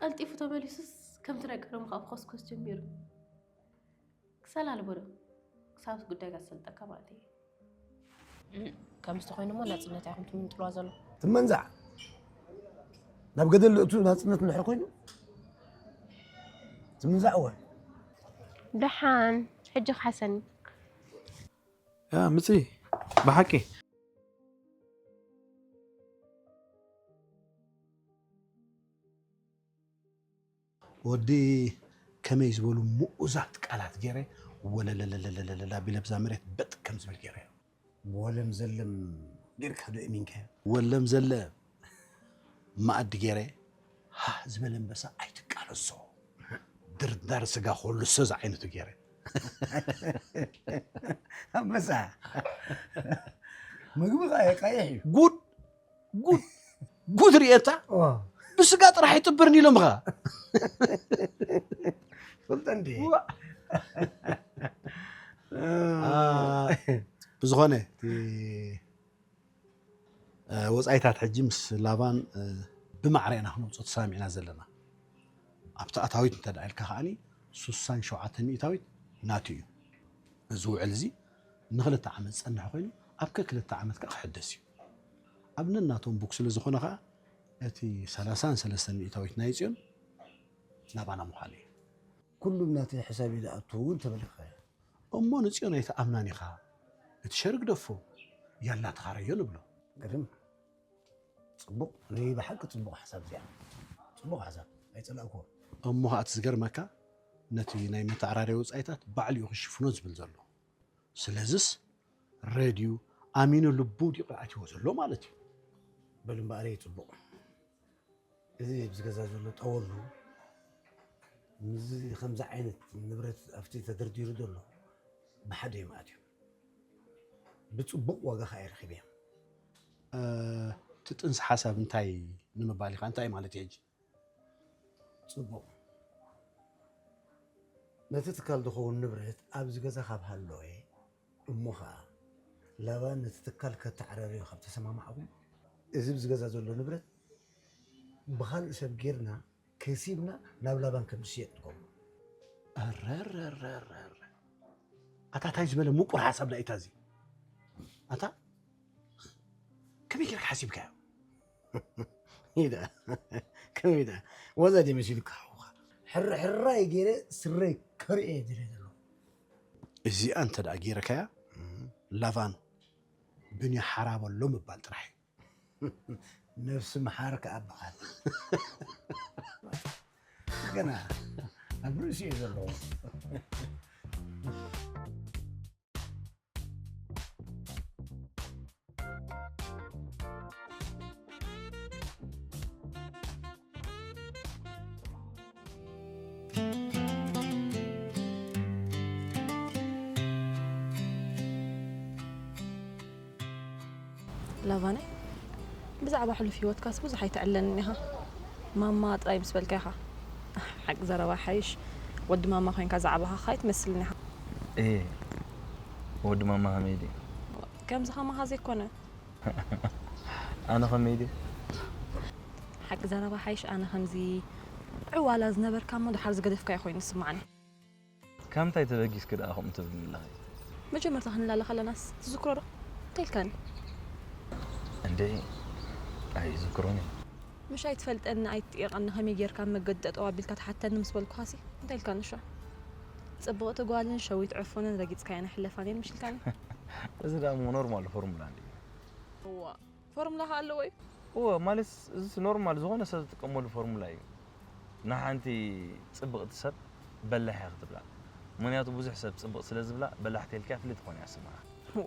ቀልጢፉ ተመሊሱስ ከምቲ ናይ ቀደሙ ከኣ ክኾስኮስ ጀሚሩ። ክሰላልቦ ዶ? ክሳብ እቲ ጉዳይካ ዝሰልጠካ ማለት እዩ። እም፣ ከምዚ ተኾይኑሞ ናጽነት ኢኹም ትምንጥልዋ ዘሎ። ትመንዛዕ። ናብ ገደል ልእቱ ናጽነት እንድሕር ኮይኑ፣ ትምንዛዕ እወ። ደሓን፣ ሕጂ ክሓሰኒ። ያ፣ ምጺ፣ ብሓቂ። ወዲ ከመይ ዝበሉ ምኡዛት ቃላት ገይረ ወለለለለለለ ኣቢለ ብዛ መሬት በጥ ከም ዝብል ገይረ። ወለም ዘለም ጌርካ ዶ እሚንካዮ? ወለም ዘለ መኣዲ ገይረ ሃህ ዝበለ ኣንበሳ ኣይትቃለሶ። ድርዳር ስጋ ኮልሶ ዝዓይነቱ ገይረ። ኣንበሳ ምግቢ ቃየ ቃየሕ እዩ። ጉድ ጉድ ጉድ ርእየታ። ዋ። ብስጋ ጥራሕ ይጥብርን ኢሎም ኸ። ፈልጠ እንዴ? ዋ። አ፣ ብዝኾነ እቲ፣ እ፣ ወጻኢታት ሕጂ ምስ ላባን፣ እ፣ ብማዕረ ኢና ክነውጽኦ ተሰማሚዕና ዘለና። ኣብቲ ኣታዊት እንተ ደኣ ኢልካ ከኣኒ ሱሳን ሸውዓተ ሚእታዊት ናቱ እዩ። እዚ ውዕል እዚ ንኽልተ ዓመት ዝጸንሕ ኮይኑ ኣብ ከክልተ ዓመት ከኣ ክሕደስ እዩ። ኣብ ነናቶም ቡክ ስለ ዝኾነ ከኣ እቲ ሰላሳን ሰለስተን ሚእታዊት ናይ ጽዮን ናባና ምዃን እዩ። ኩሉም ናተይ ሕሳብ እዩ ዝኣቱ እውን ተበሊኽካዮ። እሞ ንጽዮን ኣይትኣምናን ኢኻ። እቲ ሸር ግደፎ፣ ያላ ተኻረዮ ንብሎ። ግርም። ጽቡቕ፣ ናይ ብሓቂ ጽቡቕ ሓሳብ እዚኣ። ጽቡቕ ሓሳብ፣ ኣይጸላእኩዎ። እሞ ኸኣ እቲ ዝገርመካ፣ ነቲ ናይ መተዓራረይ ወጻኢታት ባዕሉ እዩ ክሽፍኖ ዝብል ዘሎ። ስለዝስ ረድዩ ኣሚኑ ልቡ ዲቑ ኣትይዎ ዘሎ ማለት እዩ። በል እምበኣረይ ጽቡቕ። እዚ ኣብዚ ገዛ ዘሎ ጠወሉ ምስዚ ከምዚ ዓይነት ንብረት ኣብቲ ተደርዲሩ ዘሎ ብሓደ እዮም ኣትዮም። ብጽቡቕ ዋጋ ኸኣ ረኺበዮም። እ፣ እቲ ጥንሲ ሓሳብ እንታይ ንምባል ኢኻ? እንታይ ማለት እዩ ሕጂ? ጽቡቕ። ነቲ ትካል ዝኸውን ንብረት ኣብዚ ገዛ ካብ ሃለወ፣ እሞ ኸኣ ላባን ነቲ ትካል ከተዓራርዮ ካብ ተሰማማዕኩም፣ እዚ ኣብዚ ገዛ ዘሎ ንብረት ብኻልእ ሰብ ጌርና ከሲብና ናብ ላባን ከም ዝሽየጥ ንገብሮ። ኣረረረረረ። ኣታ ታይ ዝበለ ምቁር ሓሳብ ዳኢታ እዚ? ኣታ ከመይ ጌርካ ሓሲብካዮ? ኢዳ፣ ከመይ ኢዳ? ዋዛ ድየ መሲሉካ ሓውኻ? ሕራ ሕራይ ገይረ ስረይ ከርእየ ድልየ ዘለኹ። እዚኣ እንተ ደኣ ገይረካያ፣ እም። ላቫን ብንዮ ሓራበሎ ምባል ጥራሕ እዩ። ነፍሲ መሓር ከኣ በዓል። ገና ኣብ ርእሲ እዩ ዘለዎ። ላቫነ፣ ብዛዕባ ሕሉፍ ህይወትካስ ብዙሕ ኣይተዕለንን ኢኻ። ማማ ጥራይ ምስ በልካ ኢኻ። ሓቂ ዘረባ ሓይሽ፣ ወዲ ማማ ኮይንካ ዛዕባኻ ኣይትመስልን ኢኻ። እየ፣ ወዲ ማማ ከመይ ድዩ? ከምዚ ከማኻ ዘይኮነ። ኣነ ከመይ ድየ? ሓቂ ዘረባ ሓይሽ ኣነ ከምዚ ዕዋላ ዝነበርካ እሞ ደሓር ዝገደፍካዮ ኮይኑ ዝስምዓኒ። ካብ ምንታይ ተበጊስኪ ደኣ ከምኡ ትብልኒ ኣለኺ? መጀመርታ ክንላለ ከለናስ ትዝክሮ ዶ? እንታይ ኢልካኒ? እንዴ፣ ኣይዝክሮን እየ። ምሽ ኣይትፈልጠኒ ኣይትጥየቐኒ ከመይ ጌርካ ኣብ መገዲ ጠጠው ኣቢልካ ትሓተኒ ምስ በልኩኻሲ እንታይ ኢልካኒ እሾ? ጽብቕቲ ጓልን ሸዊት ዕፉንን ረጊጽካየን ኣይሕለፋን እየን ምሽ ኢልካኒ? እዚ ደኣ እሞ ኖርማል ፎርሙላ እንድዩ። እዋ፣ ፎርሙላ ከ ኣለዎ እዩ? እወ፣ ማለት እዚስ ኖርማል ዝኾነ ሰብ ዝጥቀመሉ ፎርሙላ እዩ። ንሓንቲ ጽብቕቲ ሰብ በላሕ ኢኺ ክትብላ። ምኽንያቱ ብዙሕ ሰብ ጽብቕ ስለ ዝብላ በላሕ ተልካያ ፍልይቲ ኮነ እያ ስምዓ። እዋ፣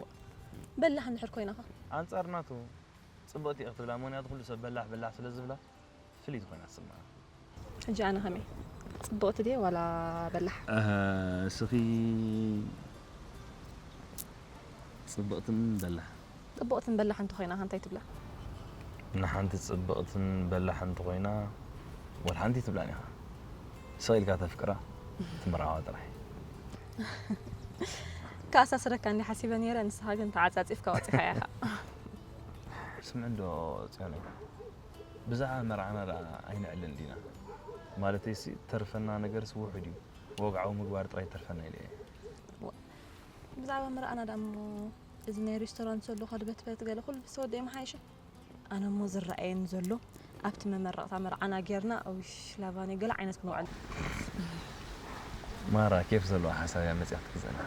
በላሕ እንድሕር ኮይና ከ? ኣንጻር ናቱ ጽብቕቲ ኢኺ ክትብላ፣ ምኽንያቱ ኩሉ ሰብ በላሕ በላሕ ስለ ዝብላ ፍልይቲ ኮይና ትስምዓ። ሕጂ ኣነ ከመይ? ጽብቕቲ ድየ ዋላ በላሕ? ኣህ፣ እስኺ ጽብቕትን በላሕ። ጽብቕትን በላሕን እንተኾይና ከ እንታይ ትብላ? ንሓንቲ ጽብቕትን በላሕን እንተኾይና ወላ ሓንቲ ኣይትብላን ኢኻ። ስቕ ኢልካ ተፍቅራ፣ ትምርዓዋ ጥራሕ። ከኣሳስረካ እንዲ ሓሲበ ነይረ፣ ንስኻ ግን ተዓጻጺፍካ ወጺኻያ ኢኻ። ስምዒ እንዶ ጽዮነይ። ብዛዕባ መርዓና ደኣ ኣይንዕልን ዲና? ማለተይሲ፣ ተርፈና ነገርስ ውሑድ እዩ። ወግዓዊ ምግባር ጥራይ ተርፈና ኢለ እየ። ዋ፣ ብዛዕባ መርዓና ደኣ እሞ፣ እዚ ናይ ሬስቶራንት ዘሎ ከድበትበት ገለ ኩሉ ብዝተወደአ ይመሓይሽ። ኣነ እሞ ዝረኣየኒ ዘሎ፣ ኣብቲ መመረቕታ መርዓና ጌርና፣ እውሽ፣ ላቫኒ ገለ ዓይነት ክንውዕል። ማራ፣ ኬፍ ዘለዎ ሓሳብ እያ መጺኣ ትግዘና።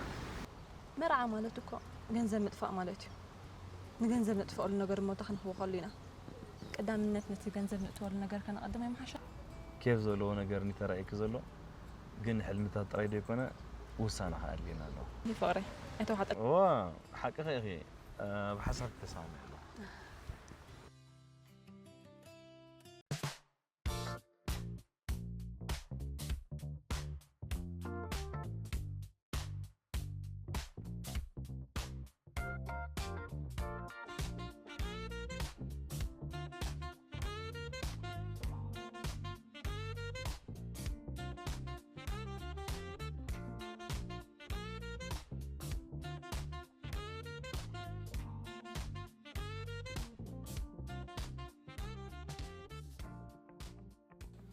መርዓ ማለት እኮ ገንዘብ ምጥፋእ ማለት እዩ። ንገንዘብ ነጥፍኣሉ ነገር እሞ እንታይ ክንህቦ ከሉ ኢና? ቀዳምነት ነቲ ገንዘብ ነእትወሉ ነገር ከነቐድም ኣይምሓሸ? ኬፍ ዘለዎ ነገር እንተራእየኪ ዘሎ ግን ሕልምታት ጥራይ ዘይኮነ ውሳነ ከኣ ኣድልየና ኣለዎ። ይፍቕረይ ኣይተዋሕጠ። እዋ፣ ሓቅኺ ኢኺ። ኣብ ሓሳብኪ ተሰማሚዐ ኣለኹ።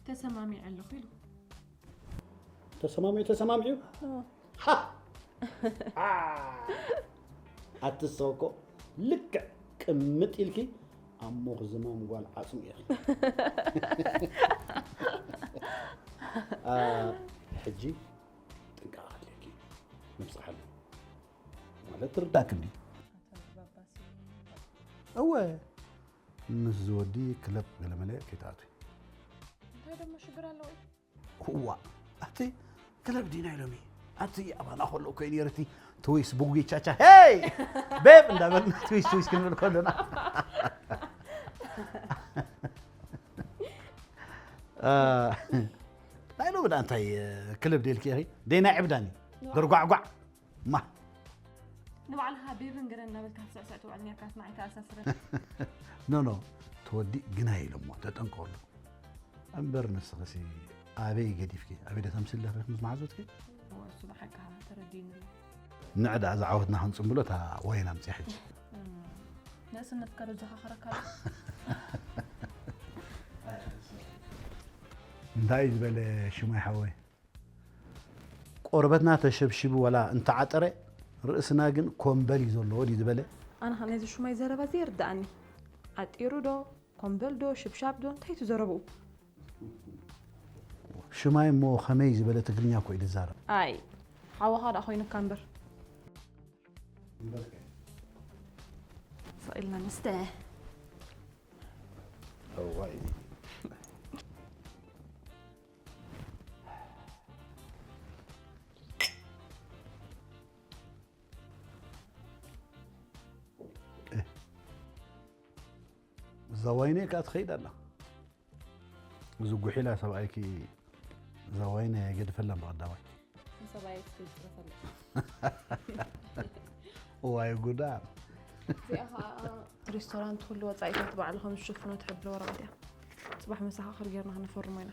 ተሰማሚዐ ኣለኹ ኢሉ። ተሰማሚዑ፣ ተሰማሚዑ? እዎ። ሃ! ኣ! ኣቲ ሰው እኮ ልክዕ ቅምጥ ኢልኪ ኣብ ምኹዝማም ጓል ዓጽሚ ኢኺ። ኣ፣ ሕጂ ጥንቃቐ ኣድልየኪ። ምብጽሓሉ። ማለት ትርዳክ እንዲ? እወ፣ ምስ ዝወዲ ክለብ ገለመለ ከይትኣትዊ። እንታይ ደሞ ሽግር ኣለዎ? እዋ፣ ኣቲ ክለብ ዲና ኢሎሚ? ኣቲ ኣባና ከሎ እኮ እዩ ነይሩ እቲ ትዊስ ብጉጊ ቻቻ፣ ሄይ! ቤብ እንዳበልና ትዊስ ትዊስ ክንብል ከሎና። አ፣ ናይ ሎሚ ደኣ እንታይ ክለብ ደልኪ ኢኺ? ደይ ናይ ዕብዳኒ? ደርጓዕጓዕ። ማ? ንባዕልኻ ቤብን ገለን እናበልካ ክትስዕስዕ ትውዕል ነርካስ ንዓይ ተኣሳስረኒ። ኖ፣ ኖ፣ ተወዲእ ግናይ ኢሎሞ፣ ተጠንቀቐሉ። እምበር ንስኽሲ ኣበይ ገዲፍኪ፣ ኣበይ ዶ ተምስሊ ኣለኺ ምስ መሓዙትኪ? እወ፣ እሱ ብሓቅኻ ተረዲኡኒ ኣሎ። ንዕ ደኣ እዛ ዓወትና ክንጽምብሎ እታ ዋይን ኣምጽያ ሕጂ። እም፣ ንእስነትካ ዶ ዘኻኸረካ ኣሎ? እንታይ እዩ ዝበለ ሽማይ ሓወይ? ቆርበትና ተሸብሺቡ ዋላ እንተዓጠረ፣ ርእስና ግን ኮምበል እዩ ዘለዎ ድዩ ዝበለ? ኣነ ኸኣ ነዚ ሹማይ ዘረባ ዘይርድኣኒ። ዓጢሩ ዶ፣ ኮምበል ዶ፣ ሽብሻብ ዶ፣ እንታይ እዩ እቲ ዘረብኡ? ሽማይ እሞ ኸመይ ዝበለ ትግርኛ እኮ እዩ ዝዛረብ። ኣይ፣ ሓወኻ ደኣ ኮይኑካ እምበር። እምበርከ። ስቕ ኢልና ንስተ። እዋይ። እዛ ዋይነይ ከኣ ትኸይድ ኣላ። እዚ ጉሒላ ሰብኣይኪ እዛ ዋይነይ ኣይገድፈላን ብቐዳማይ። ንሰብኣይ ትጽረፈላ። ዋይ ጉዳ። እዚኣ ኸኣ ሬስቶራንት ኩሉ ወጻኢታት ባዕልኹም ዝሽፍኖ ትሕብሎ ወረቐት እያ። ጽባሕ መሳኻኽር ጌርና ክነፈርሞ ኢና።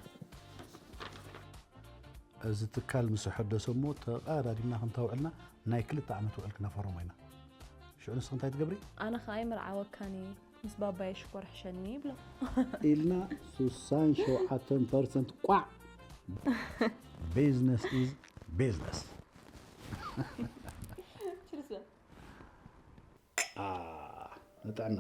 እዚ ትካል ምስ ኣሐደሶ እሞ ተቐዳዲምና ክንተውዕልና ናይ ክልተ ዓመት ውዕል ክነፈርሞ ኢና። ሽዑ ንስኺ እንታይ ትገብሪ? ኣነ ኸኣ ኣይምርዓወካን እየ፣ ምስ ባባየ ሽኮር ሕሸኒ ይብሎ። ኢልና ሱሳን ሸውዓተን ፐርሰንት ቋዕ። ቢዝነስ ኢዝ ቢዝነስ። ችርስ። አ፣ ንጥዕና።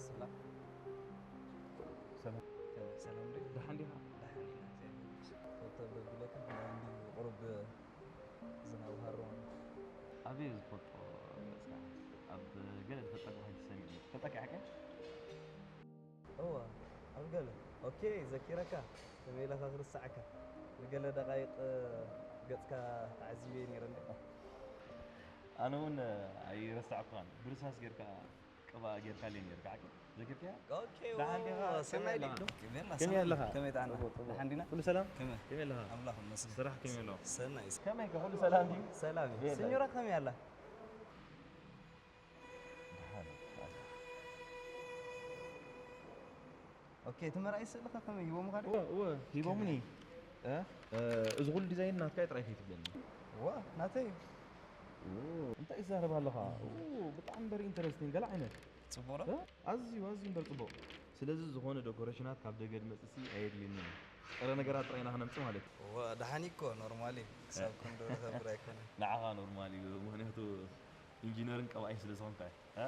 ሰላም። ሰላም። ሰላም ዶ? ደሓን ዲኻ? ደሓን ኢና፣ እግዚኣብሔር ይመስገን። ፎቶ በብለካ፣ ናይ እንዲ ቁሩብ ዝናብ ሃሮ ኣሎ። ኣበይ ዝፈልጦ ገጽካ? ኣብ ገለ ዝፈልጠካ ሕጂ ሰሚዐ። ፈልጠካ ሓቀይ? እወ፣ ኣብ ገለ። ኦኬ፣ ዘኪረካ። ከመይ ኢለካ ክርስዓካ? ንገለ ደቓይቕ ገጽካ ተዓዚበ ነይረ እንዴ። ኣነ እውን ኣይረሳዕኩኻን። ብርሳስ ጌርካ ቅብኣ ጌርካለይ ነርካ፣ ሓቂ? ዘኪርካያ? ኦኬ፣ ደሓን ዲኻ? ሰናይ ከመይ ድዩ? ኣለኻ? ኦኬ፣ ቤላ፣ ከመይ ሰላም። ኣለኻ? ከመይ ጥዕና? ጽቡቕ፣ ጽቡቕ። ደሓን ዲና? ኩሉ ሰላም? ከመይ? ከመይ ኣለኻ? ኣምላኽ ይመስገን። ስራሕ ከመይ ኣሎ? ሰናይ። ከመይ ከ? ኩሉ ሰላም ድዩ? ሰላም እዩ። ቤላ። ስኞራ ከመይ ኣላ? ኦኬ፣ እቲ መርኣይ ስእልኻ ከመይ ሂቦምኻ ድዩ? እወ፣ እወ፣ ሂቦምኒ። እ? እ፣ እዚ ኩሉ ዲዛይን ናትካ እዩ ጥራይ ከይትብለኒ። ዋ፣ ናተይ እዩ። ኦ፣ እንታይ ትዛረብ ኣለኻ? ኦ፣ ብጣዕሚ very interesting። ገለ ዓይነት። ጽቡቕ ዶ? እ? ኣዝዩ፣ ኣዝዩ እምበር ጽቡቕ። ስለዚ ዝኾነ ዶኮሬሽናት ካብ ደገ ድመጽእ ሲ ኣየድልየንን እዩ። ጥረ ነገራት ጥራይ ኢና ክነምጽእ ማለት እዩ። ዋ፣ ደሓን እዩ እኮ፣ ኖርማሊ ክሳብ ክንዶ ዝኸብር ኣይኮነን። ንዓኻ ኖርማል እዩ፣ ምኽንያቱ ኢንጂነርን ቀባኢን ስለ ዝኾንካ እዩ። እ?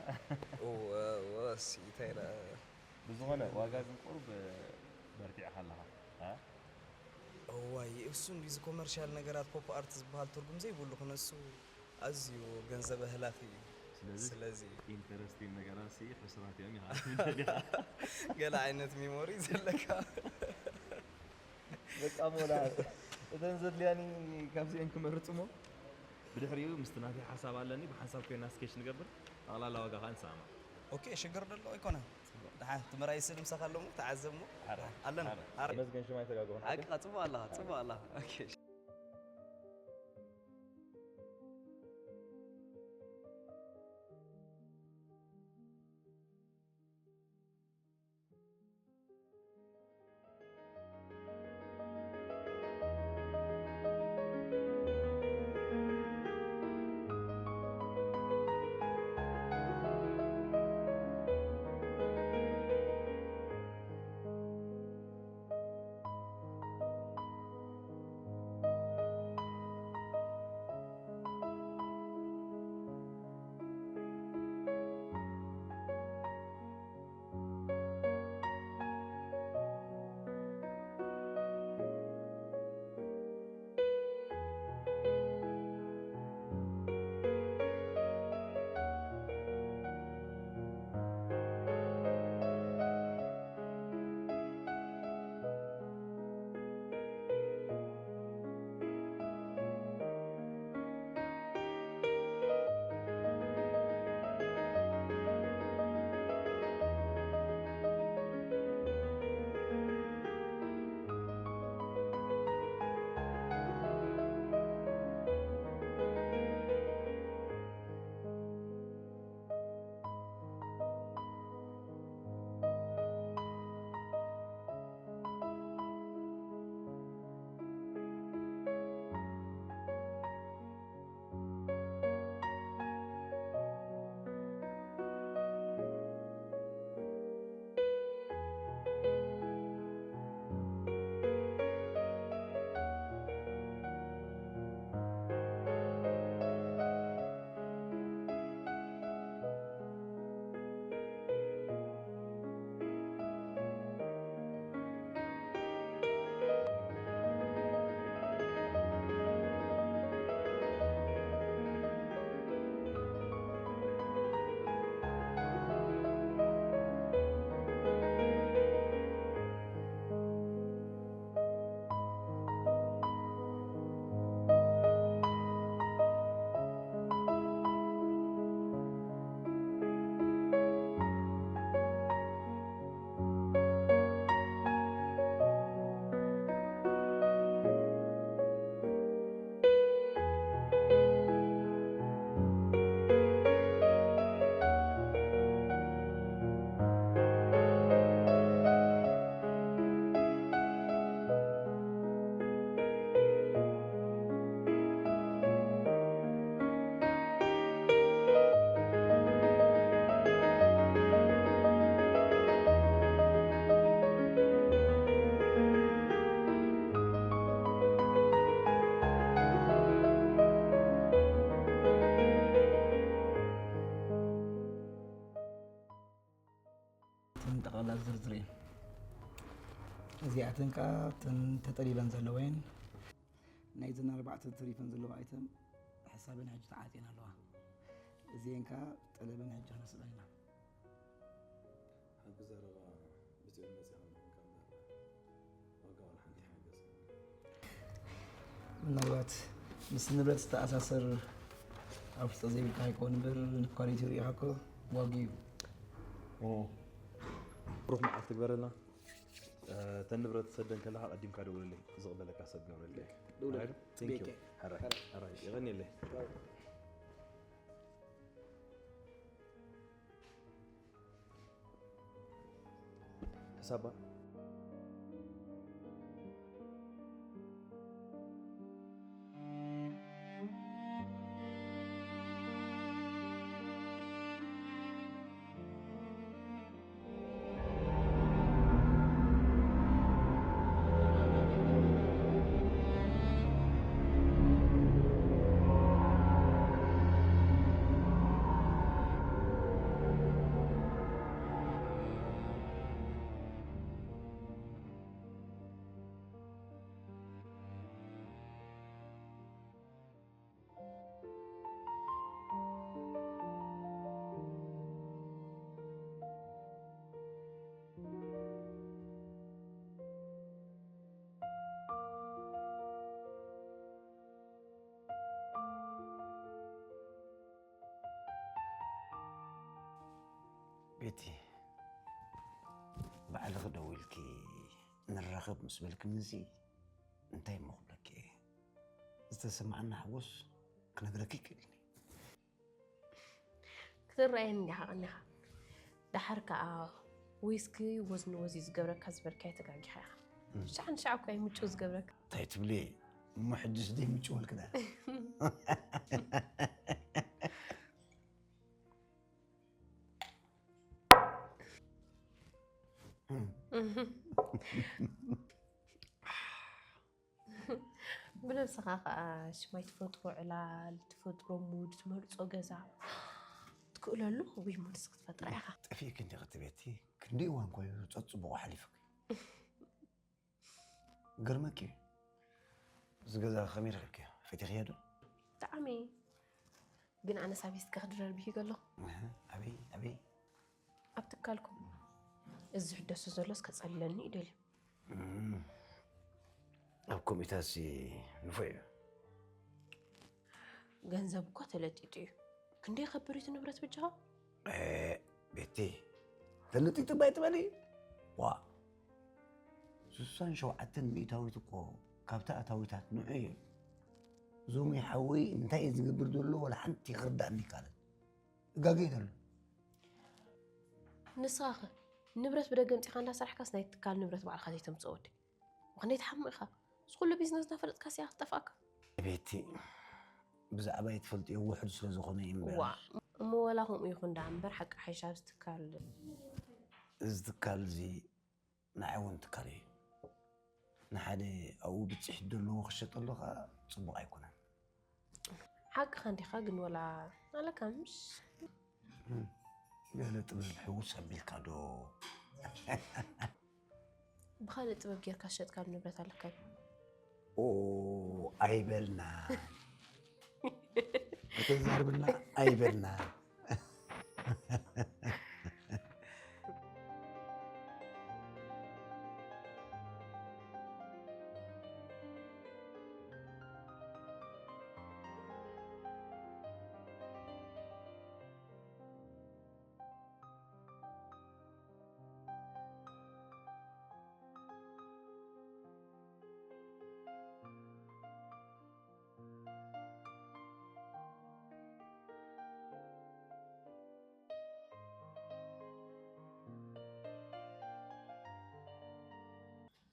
ኦ፣ ዋ፣ ሲ፣ እንታይ ኢላ? ብዝኾነ ዋጋ ግን ቁሩብ በርቲዕኻ ኣለኻ። እ? እዋይ፣ እሱ እንዲዚ ኮመርሻል ነገራት ፖፕ ኣርት ዝበሃል ትርጉም ዘይብሉ ክነሱ ኣዝዩ ገንዘብ ኣህላኺ እዩ። ስለዚ ስለዚ ኢንተረስቲን ነገራት ሲ ሕሱራት እዮም ኢኻ። ገለ ዓይነት ሚሞሪ ዘለካ በቃ ሞላ እተን ዘድልያኒ ካብዚአን ክመርጽ እሞ ብድሕሪኡ ምስቲ ናተይ ሓሳብ ኣለኒ፣ ብሓንሳብ ኮይና ስኬች ንገብር፣ ጠቕላላ ዋጋ ከዓ ንሰማማዕ። ኦኬ፣ ሽግር ደሎ ኣይኮነን። ደሓን ትምራይ ስል ምሳኻ ኣሎ እሞ ተዓዘብ እሞ ሓረ፣ ኣለና። ሓረ። ሓረ። ተመስገን ሽማይ ተጋግኹም። ሓቅኻ ጽቡቕ ኣለኻ፣ ጽቡቕ ኣለኻ። ኦኬ። እተን ጠቕላላ ዝርዝር እየን። እዚኣተን ከኣ እተን ተጠሊበን ዘለዋ እየን። ናይዘን ኣርባዕተ ተሪፈን ዘለዋ ኣይተም ሕሳበን ሕጂ ተዓጽየን ኣለዋ። እዚአን ከኣ ጠለበን ሕጂ ክነስእለን ኢና። ሓቂ ዘረባ ብጽዮን መጺኻ ምዃንካ እምበር ዋጋ ዋላ ሓንቲ ሓገዝ። ምናልባት ምስ ንብረት ዝተኣሳሰር ኣብ ውሽጢ ዘይብልካ ኣይኮን እምበር ንኳሊቲ ሪኢኻ እኮ ዋጊ እዩ። ብሩኽ መዓልቲ ትግበረልና። ተን ንብረት ትሰደን ከለኻ ቀዲምካ ደውለለይ፣ ዝቕበለካ ሰብ ገብረልካ። ደውለለይ። ሕራይ ዶ? Thank you። ጽቡቅ። ሕራይ። ሕራይ። ሕራይ። የቐንየለይ። ሕራይ። ሕሳባ። ቤቲ፣ ባዕልኺ ደዊልኪ ንራኸብ ምስ በልክኒ፣ እዚ እንታይ እሞ ክብለኪ እየ? ዝተሰማዓኒ ሓጎስ ክነግረኪ ይክእልኒ። ክትረኣየኒ እንዲኻ ቀኒኻ። ደሓር ከኣ ዊስኪ ወዝ ንወዝ እዩ ዝገብረካ ዝበልካዮ ተጋጊኻ ኢኻ። እም። ሻዕ ንሻዕ እኮ እዩ ምጭው ዝገብረካ። እንታይ ትብሊ? እሞ ሕጅስ ደይ ምጭወልክዳ? ብነብስኻ ኸኣ ሽማይ ትፈጥሮ ዕላል፣ ትፈጥሮ ሙድ፣ ትመርጾ ገዛ ትክእለሉ ውይ ሙድስ ክትፈጥራ ኢኻ። ጠፊእኪ እንዲኺ እቲ ቤቲ ክንደይ እዋን ኮዩ ጸጽቡቑ ሓሊፉኪ። ገርመኪ እዩ። እዚ ገዛ ከመይ ረኺብኪዮ? ፈቲኽዮ ዶ? ብጣዕሚ። ግን ኣነስ ኣበይ እስከ ክድረር ብሂገ ኣለኹ። እህ፣ ኣበይ፣ ኣበይ? ኣብ ትካልኩም። እዚ ዝሕደሱ ዘሎስ ከጸልለኒ እዩ ደልዩ። እም። ኣብ ኮሚታሲ ንፉዕ እዩ። ገንዘብ እኮ ተለጢጡ እዩ። ክንደይ ከብር እዩ እቲ ንብረት ብጃኻ? ኤ፣ ቤቲ፣ ተለጢጡ ባይ ትበሊ? ዋ፣ ስሳን ሸውዓተን ሚእታዊት እኮ ካብታ ኣታዊታት ንዑ እዩ። ዞሚ ሓወይ እንታይ እዩ ዝገብር ዘሎ ወላ ሓንቲ ክርዳእኒ ይካለን። እጋገ እዩ ዘሎ። ንስኻ ኸ ንብረት ብደገ ኣምጺኻ እንዳሰራሕካስ ናይ ትካል ንብረት ባዕልኻ ዘይተምጽኦ ወዲ? ምኽንያት ሓሙ ኢኻ። እዚ ኩሉ ቢዝነስ እንዳፈለጥካስ እያ ክትጠፍኣካ። ቤቲ፣ ብዛዕባይ ትፈልጥዮ ውሑድ ስለ ዝኾነ እዩ እምበር። ዋ፣ እሞ ወላ ከምኡ ይኹን ደኣ እምበር ሓቂ ሓይሻ ኣብዚ ትካል። እዚ ትካል እዚ ንዓይ እውን ትካል እዩ። ንሓደ ኣብኡ ብፅሒት ዘለዎ ክሸጠሉ ኸዓ ፅቡቕ ኣይኮነን። ሓቅኻ እንዲኻ፣ ግን ወላ ኣለካ ምሽ? እም፣ ገለ ጥበብ ሕውስ ኣቢልካ ዶ? ብኻልእ ጥበብ ጌርካ ዝሸጥካሉ ንብረት ኣለካ እዩ። ኦ፣ ኣይበልና። ከተዛርብና ኣይበልና።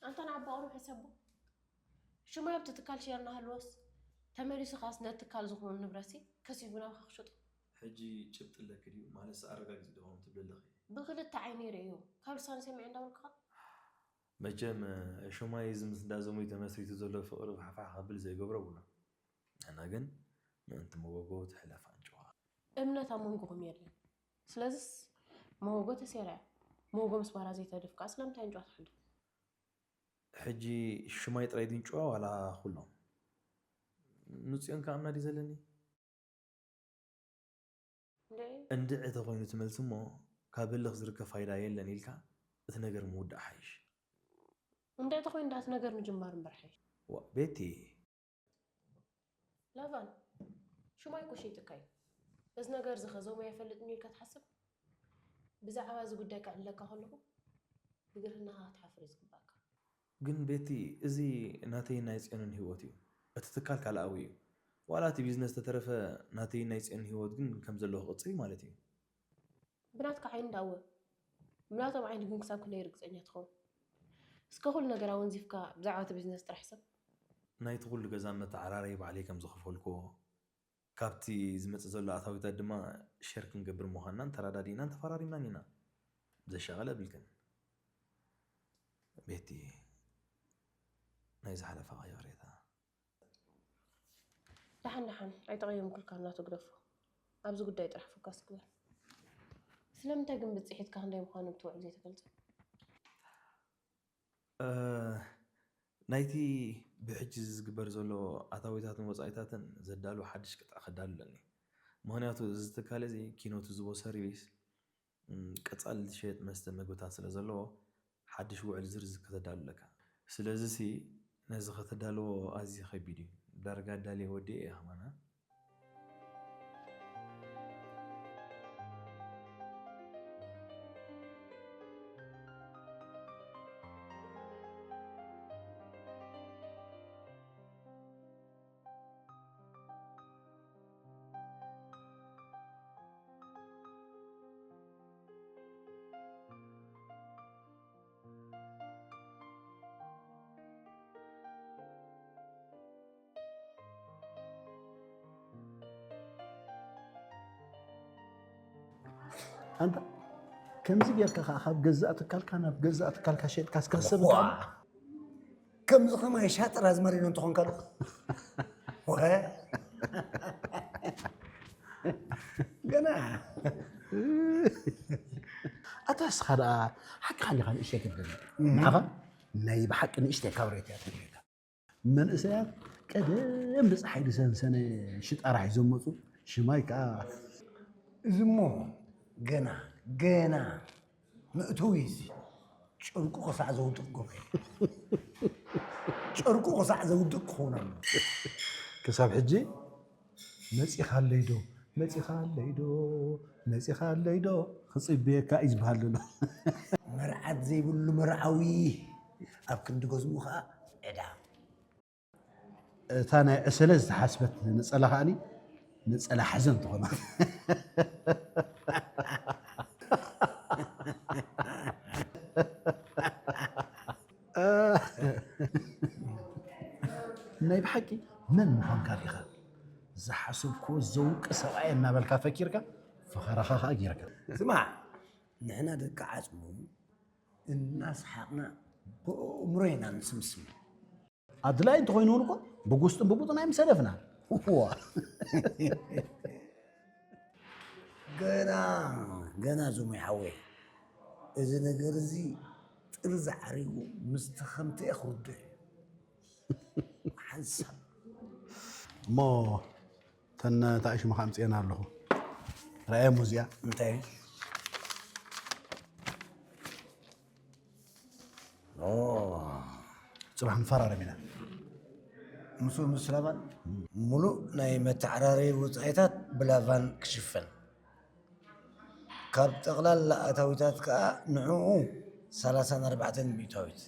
ኣንታ ንዓባ ቁሩብ ሕሰቦ። ሽማይ ኣብቲ ትካል ሼር እናሃለወስ፣ ተመሊሱ ኸኣስ ነቲ ትካል ዝኾኑ ንብረትሲ ከሲቡ ናብኻ ክሸጦ። ሕጂ ጭብጢ ኣለኪ ድዩ? ማለትስ ኣረጋጊጹ ዶ ከምኡ ትብሊ ኣለኺ? ብኽልተ ዓይነይ ርእዮ። ካብ ልሳኑ ሰሚዐ እንዳበልኩኻ። መቸም፣ እ፣ ሹማይ እዚ ምስ እንዳ ዞሙይ ተመስሪቱ ዘሎ ፍቕሪ ፋሕፋሕ ከብል ዘይገብሮ ብሎ። ንሕና ግን ምእንቲ መጎጎ ትሕለፍ ኣንጭዋ። እምነት ኣብ መንጎኹም የለን። ስለዝስ መጎጎ ተሰይራ እያ። መጎጎ ምስ ባራ ዘይተድፍ ከኣ ስለምንታይ ኣንጭዋ ትሕሉ? ሕጂ ሹማይ ጥራይ ድንጭዋ ዋላ ኩሎም? ንጽዮን ክኣምና ድዩ ዘለኒ? እንድዒ። እንድዒ ተኾይኑ እቲ መልሲ እሞ፣ ካብ ህልኽ ዝርከብ ፋይዳ የለን ኢልካ እቲ ነገር ምውዳእ ሓይሽ። እንድዒ ተኾይኑ ደኣ እቲ ነገር ምጅማር እምበር ሓይሽ። ዋ፣ ቤቲ። ላቫን፣ ሹማይ እኮ ሸይጥካ እዩ። እዚ ነገር እዚ ኸ ዞም ኣይፈልጥን እዩ ኢልካ ትሓስብ? ብዛዕባ እዚ ጉዳይ ከዕልለካ ከለኹ ብግርህናኻ ክትሓፍር እዩ ዝግባእካ። ግን ቤቲ፣ እዚ ናተይን ናይ ጽዮንን ህይወት እዩ። እቲ ትካል ካልኣዊ እዩ። ዋላ እቲ ቢዝነስ ተተረፈ፣ ናተይን ናይ ጽዮንን ህይወት ግን ከም ዘለዎ ክቕጽል እዩ ማለት እዩ። ብናትካ ዓይኒ እንዳእወ ብናቶም ዓይኒ ግን ክሳብ ክንደይ ርግጸኛ ትኸውን? እስከ ኩሉ ነገር ኣወንዚፍካ ብዛዕባ እቲ ቢዝነስ ጥራሕ ሰብ። ናይቲ ኩሉ ገዛ መተዓራረይ ባዕለይ ከም ዝኸፈልኩዎ፣ ካብቲ ዝመጽእ ዘሎ ኣታዊታት ድማ ሸር ክንገብር ምዃንናን ተረዳዲእናን ተፈራሪምናን ኢና። ዘሻቐለ የብልክን ቤቲ፣ ናይ ዝሓለፈኻ ይቕሬታ። ደሓን ደሓን ኣይተቐየምኩልካን ናቱ ግደፎ። ኣብዚ ጉዳይ ጥራሕ ፎካስ ግበር። ስለምንታይ ግን ብጽሒትካ ክንደይ ምዃኑ ብትውዕል ዘይትገልጾ? እ፣ ናይቲ ብሕጂ ዝግበር ዘሎ ኣታዊታትን ወጻኢታትን ዘዳሉ ሓድሽ ቅጥዒ ከዳሉ ኣለኒ። ምኽንያቱ እዚ ትካል እዚ ኪኖ ትዝቦ ሰርቪስ፣ እም፣ ቀጻሊ ዝሸየጥ መስተ ምግብታት ስለ ዘለዎ ሓድሽ ውዕል ዝርዝር ከተዳሉ ኣለካ። ስለዚ ሲ ነዚ ከተዳልዎ ኣዝዩ ከቢድ እዩ። ዳርጋ ኣዳልየ ወዲኤ እየ ከማን። ኣንታ ከምዚ ጌርካ ከዓ ካብ ገዛእ ትካልካ ናብ ገዛእ ትካልካ ሸጥካ እስከ ሰብ ዋ! ከምዚ ከማይ ሻጥር ኣዝማሪኖ እንተኾንካ ዶ? ወ- ገና ኣታ እስኻ ደኣ ሓቅኻ እንዲኻ ንእሽተይ ክትብል ንዓኻ ናይ ብሓቂ ንእሽተይ ካብሬት እያ ትብለካ መንእሰያት ቀደም ብፀሓይ ዝሰንሰነ ሽጣራ ሒዞም መፁ ሽማይ ከዓ እዚ እሞ ገና ገና መእተዊ እዚ ጨርቁ ክሳዕ ዘውድቅ ጎበየ ጨርቁ ክሳዕ ዘውድቅ ክኸውን ኣሎ ክሳብ ሕጂ መፂኻለይ ዶ መፂኻለይ ዶ መፂኻለይ ዶ ክፅበየካ እዩ ዝበሃል ዘሎ መርዓት ዘይብሉ መርዓዊ ኣብ ክንዲ ገዝኡ ከዓ ዕዳ እታ ናይ ዕሰለ ዝተሓስበት ነፀላ ከዓኒ ነፀላ ሓዘን ትኾና ናይ ብሓቂ መን ምዃንካ ዲኻ ዝሓሰብክዎ ዘውቂ ሰብኣይ እናበልካ ፈኪርካ ፈኸራኻ ከዓ ጌርካ ስማዕ ንሕና ደቂ ዓፅሙ እናስሓቕና ብእምሮ ኢና ንስምስም ኣድላይ እንተኮይኑ እውን እኮ ብጉስጥን ብቡጥን ኣይምሰደፍና ዋ ገና ገና ዙሙ ይሓወይ እዚ ነገር እዚ ጥርዚ ዓሪጉ ምስቲ ከምቲ እየ ክርድእ ሓንሳብ እሞ ተን ታእሽሙ ከዓ ምፅኤና ኣለኹ ረኣየ ሙዚያ እንታይ ጽባሕ ንፈራረም ኢና ምስኡ ምስ ላባን ሙሉእ ናይ መተዓራረዪ ወጻኢታት ብላቫን ክሽፈን ካብ ጠቕላላ ኣታዊታት ከኣ ንዕኡ ሰላሳን ኣርባዕተን ሚእታዊት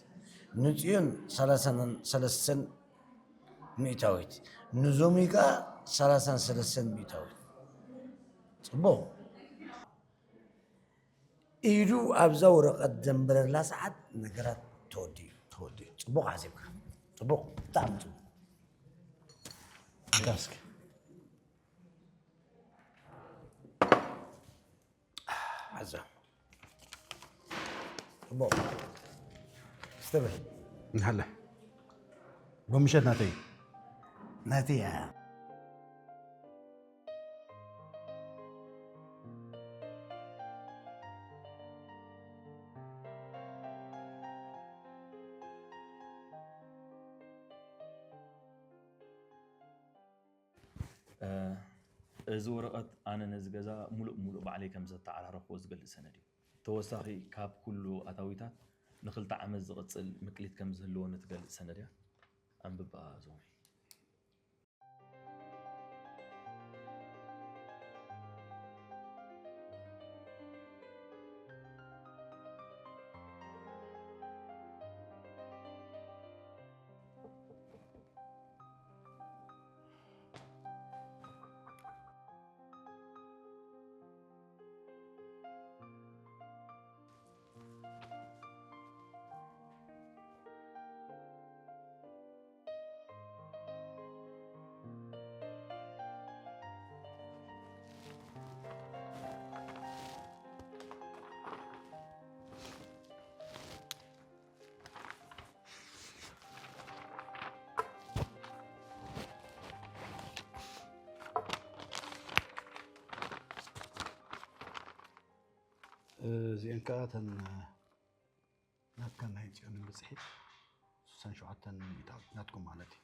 ንጽዮን ሰላሳን ሰለስተን ሚእታዊት ንዞሚ ከኣ ሰላሳን ሰለስተን ሚእታዊት ጽቡቕ ኢዱ ኣብዛ ወረቐት ዘንበረላ ሰዓት ነገራት ተወዲኡ ተወዲኡ ጽቡቕ ሓሲብካ ጽቡቕ ብጣዕሚ ጽቡቕ እንካ እስኪ ሓዛ ጽቡቕ ስተበል እንሃለ ሎምሸት ናተይ ናተይ እያ እዚ ወረቐት ኣነ ነዚ ገዛ ሙሉእ ብሙሉእ ባዕለይ ከም ዘተዓራረኽዎ ዝገልጽ ሰነድ እዩ። ተወሳኺ ካብ ኩሉ ኣታዊታት ንኽልተ ዓመት ዝቕጽል ምቅሊት ከም ዝህልወኒ ትገልጽ ሰነድ እያ። ኣንብባ ዞሚ። እዚአን ከዓ እተን ናትካ ናይ ፅዮንን ብፅሒ ስሳን ሸውዓተን ሚእታዊት ናትኩም ማለት እዩ።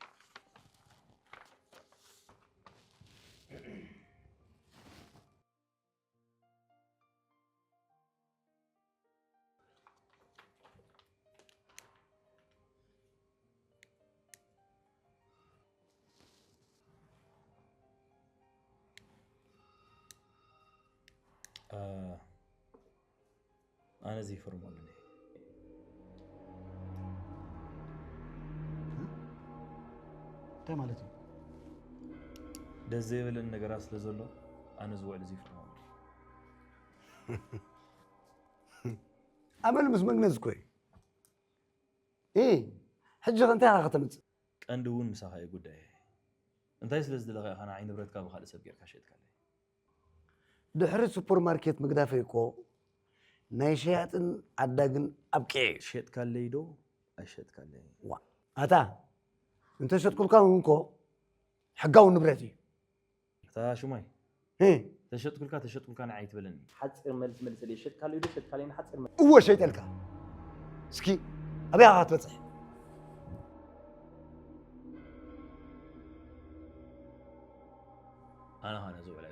ኣነ እዚ ይፍርመሉኒ። እንታይ ማለት እዩ? ደስ ዘይብልን ነገራት ስለ ዘሎ ኣነ ዝውዕል እዚ ይፍርመሉ። ኣመል ምስ መግነዝ እኮ እዩ። እ ሕጂ ከ እንታይ ኢኻ ከተምፅእ? ቀንዲ እውን ምሳኻ እዩ ጉዳይ። እንታይ ስለ ዝደለኻ ኢኻ ንዓይ ንብረትካ ብካልእ ሰብ ጌርካ ሸጥካለይ? ድሕሪ ሱፐርማርኬት ምግዳፈይ እኮ ናይ ሸያጥን ዓዳግን ኣብቂዐ እዩ። ሸጥካለይ ዶ ኣይሸጥካለይ? ዋ ኣታ እንተሸጥኩልካ እውን እኮ ሕጋዊ ንብረት እዩ። እታ ሹማይ እ ተሸጥኩልካ ተሸጥኩልካ ንዓይ ትበለኒ። ሓፂር መልሲ መልሰለይ። ሸጥካለይ ዶ ሸጥካለይ? ሓፂር መልሲ። እወ ሸይጠልካ። እስኪ ኣበይ ኢኻ ክትበፅሕ? ኣነ ኸነ ዝውዕል